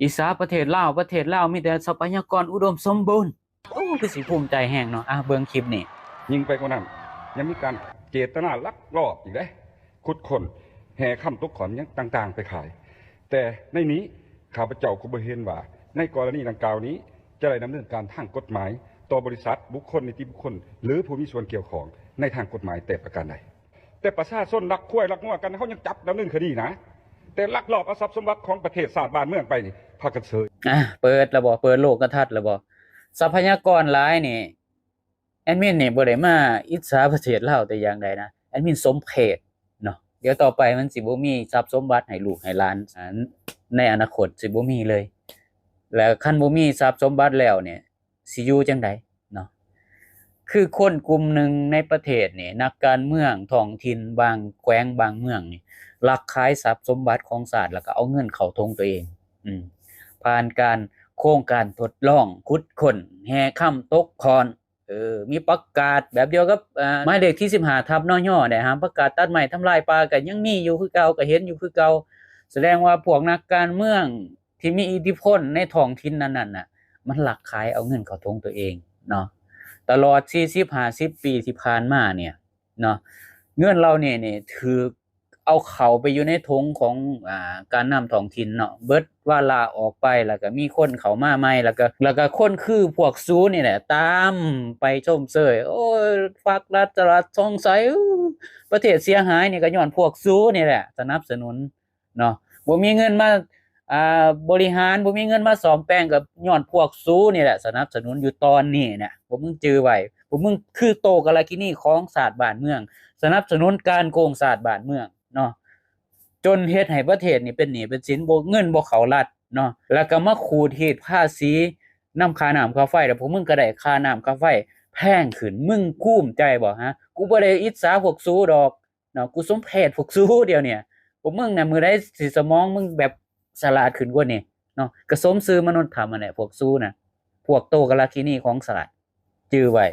ອິດສາປະເທດລາວ ປະເທດລາວມີແຕ່ຊັບພະຍາກອນອຸດົມສົມບູນ. ໂອ້ ຄືຊິພູມໃຈແຮງເນາະ. ອ່ະ ເບິ່ງຄລິບນີ້. ຍິ່ງໄປກວ່ານັ້ນ ຍັງມີການເຈດຕະນາລັກລອບອີກເດ້ ຂຸດຄົ້ນແຮ່ຄຳຕົກຂ້ອນຫຍັງຕ່າງໆໄປຂາຍ. ແຕ່ໃນນີ້ ຂ້າພະເຈົ້າກໍບໍ່ເຫັນວ່າ ໃນກໍລະນີດັ່ງກ່າວນີ້ ຈະໄດ້ດຳເນີນການທາງກົດໝາຍຕໍ່ບໍລິສັດ, ບຸກຄົນ, ນິຕິບຸກຄົນ ຫຼື ຜູ້ມີສ່ວນກ່ຽວຂ້ອງໃນທາງກົດໝາຍແຕ່ປະການໃດ. ແຕ່ປະຊາຊົນລັກຄວາຍລັກງົວກັນ ເຮົາຍັງຈັບດຳເນີນຄະດີນະ, ແຕ່ລັກລອບເອົາຊັບສົມບັດຂອງປະເທດຊາດບ້ານເມືອງໄປນີ້ ພາກັນເສີຍ. ອ່າ ເປີດແລ້ວບໍ່? ເປີດໂລກກະທັດແລ້ວບໍ່? ຊັບພະຍາກອນຫຼາຍນີ້ ແອດມິນນີ້ບໍ່ໄດ້ມາອິດສາປະເທດລາວແຕ່ຢ່າງໃດນະ, ແອດມິນສົມເພດເນາະ. ດຽວຕໍ່ໄປມັນຊິບໍ່ມີຊັບສົມບັດໃຫ້ລູກໃຫ້ຫຼານ ໃນອະນາຄົດຊິບໍ່ມີເລີຍ. ແລ້ວຄັນບໍ່ມີຊັບສົມບັດແລ້ວນີ້ ຊິຢູ່ຈັ່ງໃດເນາະ? ຄືຄົນກຸ່ມໜຶ່ງໃນປະເທດນີ້ ນັກການເມືອງທ້ອງຖິ່ນບາງແຂວງບາງເມືອງນີ້ ລັກຂາຍຊັບສົມບັດຂອງຊາດ ແລ້ວກໍເອົາເງິນເຂົ້າຖົງຕົວເອງ ອືມ ຜ່ານການໂຄງການທົດລອງຂຸດຄົ້ນແຮ່ຄຳຕົກຂ້ອນ. ເອີ ມີປະກາດແບບດຽວກັບ ເອີ ໝາຍເລກທີສິບຫ້າທັບ ນຍ ໄດ້ຫ້າມປະກາດຕັດໄມ້ທຳລາຍປ່າ ກໍຍັງມີຢູ່ຄືເກົ່າ ກໍເຫັນຢູ່ຄືເກົ່າ. ສະແດງວ່າພວກນັກການເມືອງ ທີ່ມີອິດທິພົນໃນທ້ອງຖິ່ນນັ້ນໆ ນະ ມັນລັກຂາຍເອົາເງິນເຂົ້າຖົງຕົວເອງເນາະ. ຕະຫຼອດສີ່ສິບຫ້າສິບປີທີ່ຜ່ານມາເນຍເນາະ ເງິນເຫຼົ່ານີ້ນີ້ຖືກເອົາເຂົ້າໄປຢູ່ໃນຖົງຂອງ ອ່າ ການນຳທ້ອງຖິ່ນເນາະ ເບິດວາລະອອກໄປ ແລ້ວກໍມີຄົນເຂົ້າມາໃໝ່ ແລ້ວກໍ ແລ້ວກໍຄົນຄືພວກສູນີ້ແຫຼະ ຕາມໄປຊົມເຊີຍ ໂອ້ຍ ພັກລັດຕະລັດຊ່ອງໃສ ປະເທດເສຍຫາຍນີ້ກໍຍ້ອນພວກສູນີ້ແຫຼະສະໜັບສະໜູນ ເນາະ ບໍ່ມີເງິນມາ ອ່າ ບໍລິຫານ ບໍ່ມີເງິນມາສ້ອມແປງ ກໍຍ້ອນພວກສູນີ້ແຫຼະສະໜັບສະໜູນຢູ່ຕອນນີ້ນະ. ພວກມຶງຈື່ໄວ້ ພວກມຶງຄືໂຕກາລະກິນີຂອງຊາດບ້ານເມືອງ ສະໜັບສະໜູນການໂກງຊາດບ້ານເມືອງເນາະ ຈົນເຮັດໃຫ້ປະເທດນີ້ເປັນໜີ້ເປັນສິນ ບໍ່ ເງິນບໍ່ເຂົ້າລັດເນາະ ແລ້ວກໍມາຂູດຮີດພາສີນຳຄ່ານ້ຳຄ່າໄຟ ແລ້ວພວກມຶງກໍໄດ້ຄ່ານ້ຳຄ່າໄຟແພງຂຶ້ນ. ມຶງພູມໃຈບໍ່ ຫະ? ກູບໍ່ໄດ້ອິດສາພວກສູດອກ ເນາະ ກູສົມເພດພວກສູດຽວນີ້. ພວກມຶງນະ ມື້ໃດຊິສະໝອງມຶງແບບສະຫຼາດຂຶ້ນກວ່ານີ້ເນາະ ກະສົມຊື່ມະນຸດຖ້ຳຫັ້ນແຫຼະ ພວກສູນະ ພວກໂຕກາລະກິນີຂອງຊາດ ຈື່ໄວ້.